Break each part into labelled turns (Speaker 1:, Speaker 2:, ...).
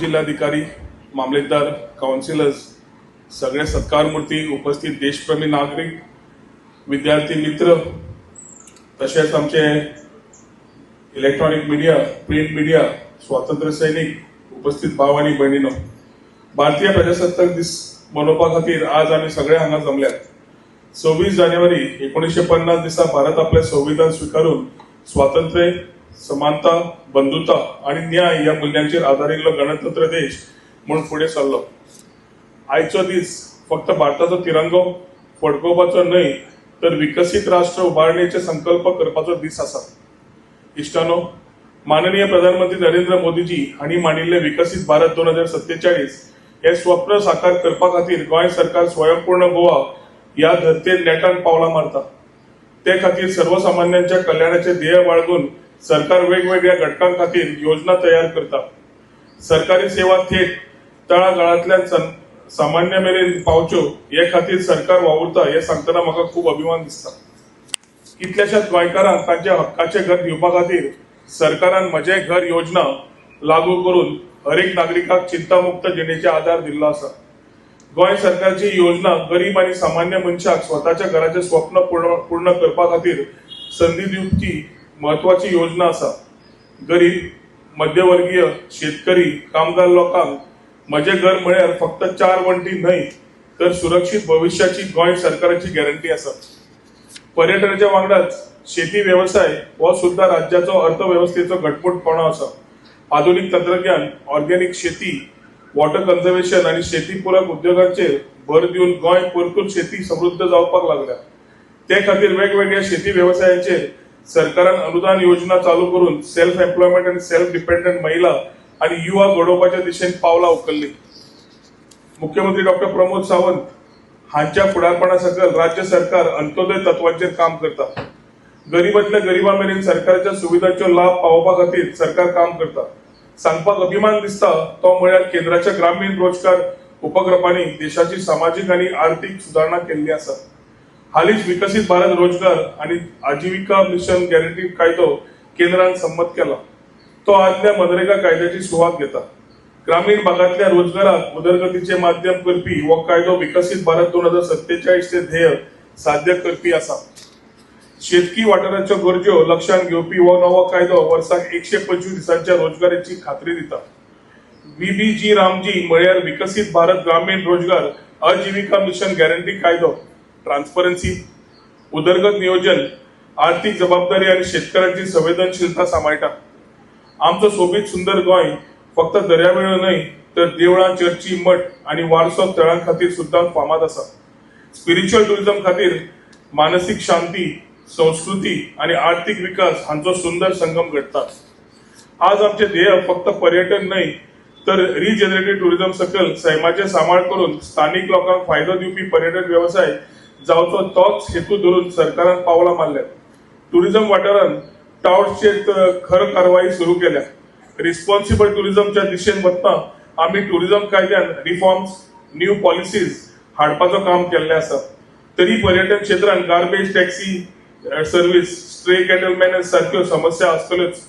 Speaker 1: उपजिल्हाधिकारी, मामलेदार, कावन्सिलर्स, सगळे सत्कारमूर्ती, उपस्थित देशप्रेमी नागरीक, विद्यार्थी मित्र, तशेंच आमचे इलेक्ट्रॉनिक मिडिया, प्रिंट मिडिया, स्वातंत्र्य सैनिक, उपस्थित भाव आनी भयणीनो, भारतीय प्रजासत्ताक दीस मनोवपा खातीर आज आमी सगळे हांगा जमल्यात. 26 जानेवारी 1950 दिसा भारत आपलें संविधान स्विकारून स्वातंत्र्य, समानता, बंधुता आनी न्याय ह्या मुल्यांचेर आदारिल्लो गणतंत्र देश म्हूण फुडें सरलो. आयचो दीस फक्त भारताचो तिरंगो फडकोवपाचो न्हय, तर विकसीत राष्ट्र उबारणेचे संकल्प करपाचो दीस आसा. इश्टानो, माननीय प्रधानमंत्री नरेंद्र मोदीजी हांणी मांडिल्ले विकसीत भारत 2047 हे स्वप्न साकार करपा खातीर गोंय सरकार स्वयंपूर्ण गोवा ह्या धर्तेर नेटान पावलां मारता. ते खातीर सर्वसामान्यांच्या कल्याणाचे ध्येय बाळगून सरकार वेगवेगळ्या घटकां खातीर योजना तयार करता. सरकारी सेवा थेट तळागाळांतल्यान सामान्य मेरेन पावच्यो हे खातीर सरकार वावुरता हे सांगतना म्हाका खूब अभिमान दिसता. कितल्याशाच गोंयकारांक तांच्या हक्काचें घर दिवपा खातीर सरकारान म्हजें घर योजना लागू करून हरेक नागरिकाक चिंतामुक्त जिणेचे आदार दिल्लो आसा. गोंय सरकारची ही योजना गरीब आनी सामान्य मनशाक स्वताच्या घराचें स्वप्न पूर्ण पूर्ण करपा खातीर संदी दिवपी म्हत्वाची योजना आसा. गरीब, मध्यवर्गीय, शेतकरी, कामगार लोकांक म्हजें घर म्हळ्यार फक्त चार वण्टी न्हय, तर सुरक्षीत भविश्याची गोंय सरकाराची गॅरंटी आसा. पर्यटनाच्या वांगडाच शेती वेवसाय हो सुद्धा राज्याचो अर्थवेवस्थेचो घटमूट कणो आसा. आधुनिक तंत्रज्ञान, ऑर्गेनिक शेती, वॉटर कन्झर्वेशन आनी शेतीपूरक उद्योगांचेर भर दिवन गोंय परतून शेती समृद्ध जावपाक लागल्या. ते खातीर वेगवेगळ्या शेती वेवसायाचेर सरकारान अनुदान योजना चालू करून सेल्फ एम्प्लॉयमेंट आनी सेल्फ डिपेंडंट महिला आनी युवा घडोवपाच्या दिशेन पावलां उखल्लीं. मुख्यमंत्री डॉक्टर प्रमोद सावंत हांच्या फुडारपणा सकयल राज्य सरकार अंत्योदय तत्वांचेर काम करता. गरीबांतल्या गरिबा मेरेन सरकारच्या सुविधांचो लाभ पावोवपा खातीर सरकार काम करता. सांगपाक अभिमान दिसता तो म्हळ्यार केंद्राच्या ग्रामीण रोजगार उपक्रमांनी देशाची सामाजीक आनी आर्थीक सुदारणा केल्ली आसा. हालींच विकसीत भारत रोजगार आनी आजिविका मिशन गॅरंटी कायदो केंद्रान संमत केला. तो आदल्या मनरेगा कायद्याची सुवात घेता. ग्रामीण भागांतल्या रोजगाराक उदरगतीचे माध्यम करपी हो कायदो विकसीत भारत 2047 चे ध्येय साध्य करपी आसा. शेतकी वाठाराच्यो गरजो लक्षात घेवपी हो नवो कायदो वर्साक 125 दिसांच्या रोजगाराची खात्री दिता. व्हीबीजी रामजी म्हळ्यार विकसीत भारत ग्रामीण रोजगार आजिविका मिशन गॅरंटी कायदो ट्रान्सपरन्सी, उदरगत नियोजन, आर्थीक जबाबदारी आनी शेतकऱ्यांची संवेदनशीलता सांबाळटा. आमचो सोबीत सुंदर गोंय फक्त दर्यावेळो न्हय, तर देवळां, चर्ची, मठ आनी वारसो थळां खातीर सुद्दां फामाद आसा. स्पिरिच्युअल टुरिझम खातीर मानसीक शांती, संस्कृती आनी आर्थीक विकास हांचो सुंदर संगम घडटा. आज आमचे ध्येय फक्त पर्यटन न्हय, तर रिजनरेटीव टुरिझम सकल सैमाचे सांबाळ करून स्थानीक लोकांक फायदो दिवपी पर्यटन वेवसाय जावचो, तोच हेतू धरून सरकारान पावलां मारल्यात. टुरिझम वाठारांत टावट्सचेर खर कारवाई सुरू केल्या. रिस्पॉन्सिबल टुरिझमच्या दिशेन वतना आमी टुरिझम कायद्यान रिफॉर्म्स, न्यू पॉलिसीज हाडपाचो काम केल्लें आसा. तरी पर्यटन क्षेत्रांत garbage, taxi service, stray cattle menace सारक्यो समस्या आसतल्योच.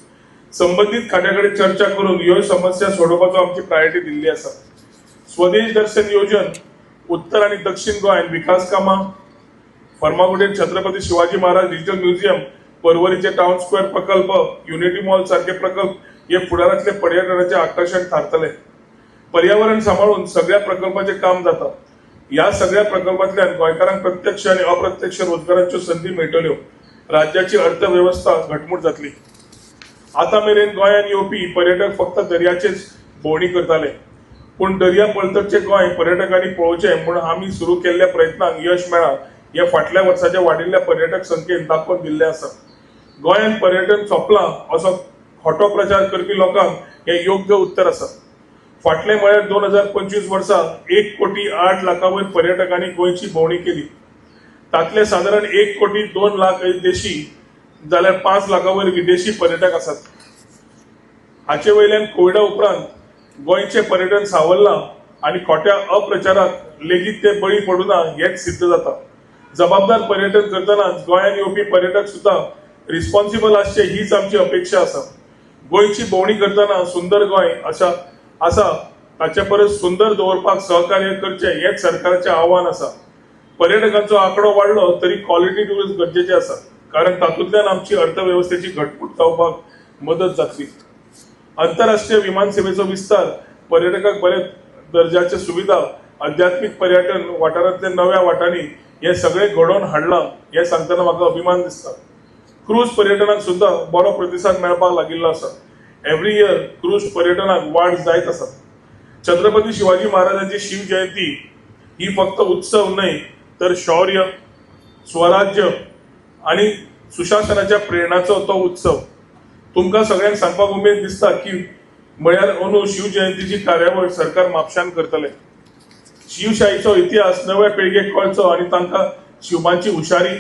Speaker 1: संबंदीत खात्या कडेन चर्चा करून ह्यो समस्या सोडोवपाचो आमची प्रायोरिटी दिल्ली आसा. स्वदेश दर्शन योजन, उत्तर आनी दक्षिण गोंयांत विकास कामां, फर्मागुडयेर छत्रपती शिवाजी महाराज डिजिटल म्युझियम, पर्वरीचे टाउन स्क्वेअर प्रकल्प, युनिटी मॉल सारखे प्रकल्प हे फुडारांतले पर्यटनाचे आकर्शण थारतले. पर्यावरण सांबाळून सगळ्या प्रकल्पाचे काम जाता. ह्या सगळ्या प्रकल्पांतल्यान गोंयकारांक प्रत्यक्ष आनी अप्रत्यक्ष रोजगाराच्यो संदी मेळटल्यो. राज्याची अर्थवेवस्था घटमूट जातली. आतां मेरेन गोंयांत येवपी पर्यटक फक्त दर्याचेच भोंवडी करताले, पूण दर्या पलतडचे गोंय पर्यटकांनी पळोवचें म्हूण आमी सुरू केल्ल्या प्रयत्नांक यश मेळ्ळां हें फाटल्या वर्साच्या वाडिल्ल्या पर्यटक संख्येन दाखोवन दिल्लें आसा. गोंयांत पर्यटन सोंपलां असो खोटो प्रचार करपी लोकांक हें योग्य उत्तर आसा. फाटले म्हळ्यार 2025 वर्सा 1 कोटी 8 लाखां वयर पर्यटकांनी गोंयची भोंवडी केली. तातले सादारण 1 कोटी 2 लाख हे देशी जाल्यार 5 लाखां वयर विदेशी पर्यटक आसात. हाचे वयल्यान कोविडा उपरांत गोंयचें पर्यटन सावरलां आनी खोट्या अप्रचाराक लेगीत ते बळी पडुना हेंच सिद्ध जाता. जबाबदार पर्यटन करतना गोंयांत येवपी पर्यटक सुद्दां रिस्पॉन्सिबल आसचे, हीच आमची अपेक्षा आसा. गोंयची भोंवडी करतना सुंदर गोंय अशा आसा ताचे परस सुंदर दवरपाक सहकार्य करचें हेंच सरकाराचें आव्हान आसा. पर्यटकांचो आंकडो वाडलो तरी क्वॉलिटी टुरिस्ट गरजेचें आसा, कारण तातूंतल्यान आमची अर्थवेवस्थेची घटमूट जावपाक मदत जातली. आंतरराष्ट्रीय विमान सेवेचो विस्तार, पर्यटकांक बऱ्या दर्जाचे सुविधा, आध्यात्मीक पर्यटन वाठारांतल्या नव्या वाटांनी हे सगळें घडोवन हाडलां हें सांगतना म्हाका अभिमान दिसता. क्रूज पर्यटनाक सुद्दां बरो प्रतिसाद मेळपाक लागिल्लो आसा. एवरी इयर क्रूज पर्यटनाक वाड जायत आसा. छत्रपती शिवाजी महाराजांची शिवजयंती ही फक्त उत्सव न्हय तर शौर्य, स्वराज्य आनी सुशासनाच्या प्रेरणाचो तो उत्सव. तुमकां सगळ्यांक सांगपाक उमेद दिसता की म्हळ्यार अंदू शिवजयंतीची कार्यावळ सरकार म्हापशान करतले. शिवशाहीचो इतिहास नव्या पिळगेक कळचो आनी तांकां शिवबांची हुशारी,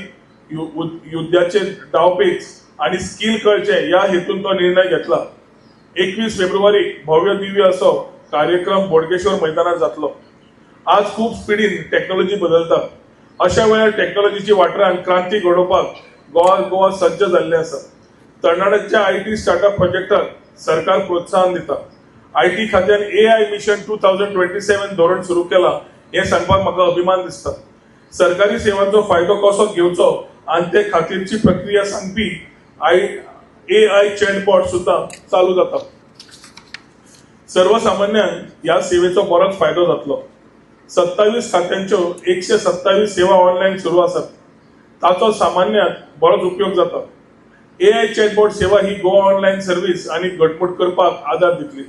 Speaker 1: युद्धाचे डावपेच आनी स्कील कळचे ह्या हेतून तो निर्णय घेतला. 21 फेब्रुवारीक भव्य दिव्य असो कार्यक्रम बोडगेश्वर मैदानार जातलो. आज खूब स्पिडीन टॅक्नोलॉजी बदलता. अशा वेळार टॅक्नोलॉजीची वाठारांत क्रांती घडोवपाक गोवा सज्ज जाल्लें आसा. तरणाट्यांच्या IT startup प्रोजेक्टाक सरकार प्रोत्साहन दिता. IT खात्यान AI mission 2027 धोरण सुरू केलां हें सांगपाक म्हाका अभिमान दिसता. सरकारी सेवांचो फायदो कसो घेवचो आनी ते खातीरची प्रक्रिया सांगपी AI chatbot सुद्दां चालू जाता. सर्वसामान्यांक ह्या सेवेचो बरोच फायदो जातलो. 27 खात्यांच्यो 127 सेवा ऑनलायन सुरू आसात. ताचो सामान्यांत बरोच उपयोग जाता. AI chatbot सेवा ही गोवा ऑनलायन सर्वीस आनी घटमूट करपाक आदार दितली.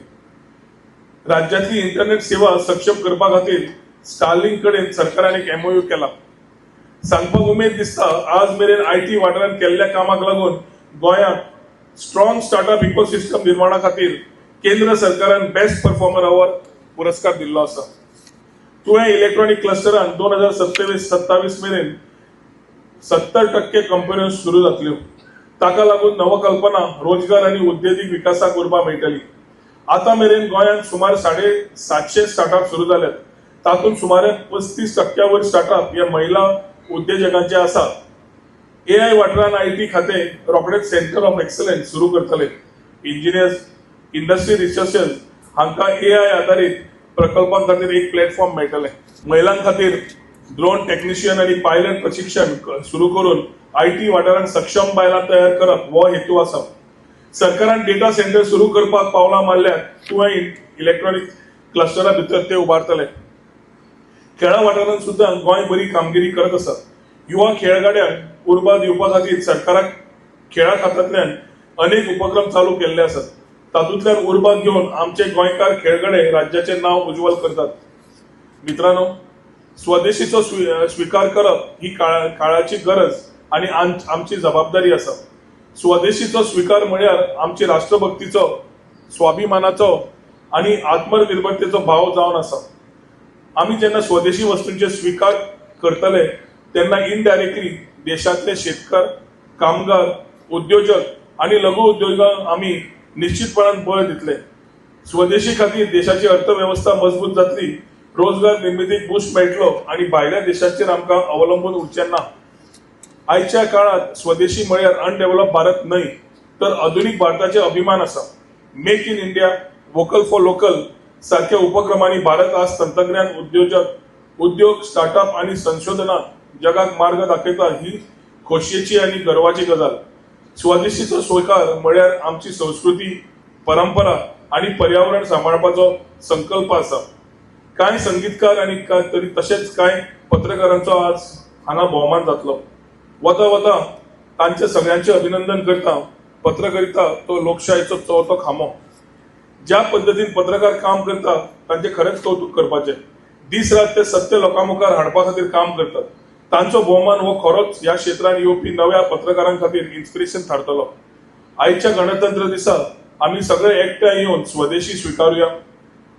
Speaker 1: राज्यांतली इंटरनेट सेवा सक्षम करपा खातीर स्टारलिंक कडेन सरकारान एक MOU केला. सांगपाक उमेद दिसता, आज मेरेन IT वाठारांत केल्ल्या कामाक लागून गोंयांत स्ट्रॉंग स्टार्टअप इकोसिस्टम निर्माणा खातीर केंद्र सरकारान बेस्ट परफॉर्मर अवॉर्ड पुरस्कार दिल्लो आसा. तुवें इलेक्ट्रॉनिक क्लस्टरान 2027 मेरेन 70% कंपन्यो सुरू जातल्यो. ताका लागून नवकल्पना, रोजगार आनी उद्देगीक विकासाक उर्बा मेळटली. आतां मेरेन गोंयांत सुमार 750 स्टार्टअप सुरू जाल्यात. तातूंत सुमारे 35% वयर स्टार्टअप हे महिला उद्देजकांचे आसा. AI वाठारांत IT खातें रोखडेच सेंटर ऑफ एक्सलन्स सुरू करतले. इंजिनियर्स, इंडस्ट्री रिसर्चर्स हांकां AI आदारीत प्रकल्पां खातीर एक प्लॅटफॉर्म मेळटलें. महिलां खातीर ड्रोन टेक्निशियन आनी पायलट प्रशिक्षण सुरू करून IT वाठारांत सक्षम बायलां तयार करप हो हेतू आसा. सरकारान डेटा सेंटर सुरू करपाक पावलां मारल्यात. तुवें इलेक्ट्रॉनिक क्लस्टरा भितर ते उबारतले. खेळा वाठारांत सुद्दां गोंय बरी कामगिरी करत आसा. युवा खेळगड्यांक उर्बा दिवपा खातीर सरकाराक खेळा खात्यांतल्यान अनेक उपक्रम चालू केल्ले आसात. तातूंतल्यान उर्बा घेवन आमचे गोंयकार खेळगडे राज्याचें नांव उज्ज्वल करतात. मित्रांनो, स्वदेशीचो स्विकार करप ही काळाची गरज आनी आमची जबाबदारी आसा. स्वदेशीचो स्विकार म्हळ्यार आमची राष्ट्रभक्तीचो, स्वाभिमानाचो आनी आत्मनिर्भरतेचो भाव जावन आसा. आमी जेन्ना स्वदेशी वस्तूंचे स्विकार करतले तेन्ना इनडायरेक्टली देशांतले शेतकार, कामगार, उद्योजक आनी लघु उद्योगांक आमी निश्चितपणान बळ दितले. स्वदेशी खातीर देशाची अर्थवेवस्था मजबूत जातली, रोजगार निर्मितीक बूस्ट मेळटलो आनी भायल्या देशांचेर आमकां अवलंबून उरचें ना. आयच्या काळात स्वदेशी म्हळ्यार अनडेव्हलप भारत न्हय तर आधुनीक भारताचे अभिमान आसा. Make in India, vocal for local सारख्या उपक्रमांनी भारत आज तंत्रज्ञान, उद्योजक, उद्योग, स्टार्टअप आनी संशोधनात जगाक मार्ग दाखयता ही खोशयेची आनी गर्वाची गजाल. स्वदेशीचो स्विकार म्हळ्यार आमची संस्कृती, परंपरा आनी पर्यावरण सांबाळपाचो संकल्प आसा. कांय संगीतकार आनी तरी तशेंच कांय पत्रकारांचो आज हांगा भोवमान जातलो. वता वता तांचे सगळ्यांचे अभिनंदन करता. पत्रकारिता तो लोकशायेचो चौथो खांबो. ज्या पद्दतीन पत्रकार काम करता तांचे खरेंच कौतुक करपाचें. दीस रात ते सत्य लोकां मुखार हाडपा खातीर काम करतात. तांचो भोवमान हो खरोच ह्या क्षेत्रांत येवपी नव्या पत्रकारां खातीर इन्स्पिरेशन थारतलो. आयच्या गणतंत्र दिसा आमी सगळे एकठांय येवन स्वदेशी स्विकारुया,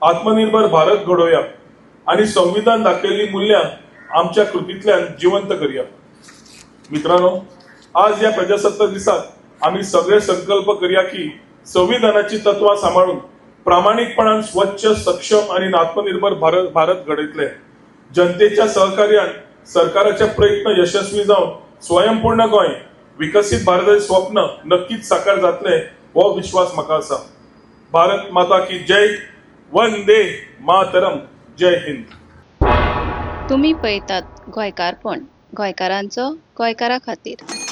Speaker 1: आत्मनिर्भर भारत घडोवया आनी संविधान दाखयल्ली मुल्यां आमच्या कृतींतल्यान जिवंत करया. मित्रांनो, आज ह्या प्रजासत्ताक दिसाक आमी सगळे संकल्प करया की संविधानाची तत्वां सांबाळून प्रामाणीकपणान स्वच्छ, सक्षम आनी आत्मनिर्भर भारत घडयतले. जनतेच्या सहकार्यान सरकाराचे प्रयत्न यशस्वी जावन स्वयंपूर्ण गोंय, विकसीत भारताचे स्वप्न नक्कीच साकार जातले हो विश्वास म्हाका आसा. भारत माता की जय. वंदे मातरम. जय हिंद.
Speaker 2: तुमी पळयतात गोंयकारपण, गोंयकारांचो गोंयकारा खातीर.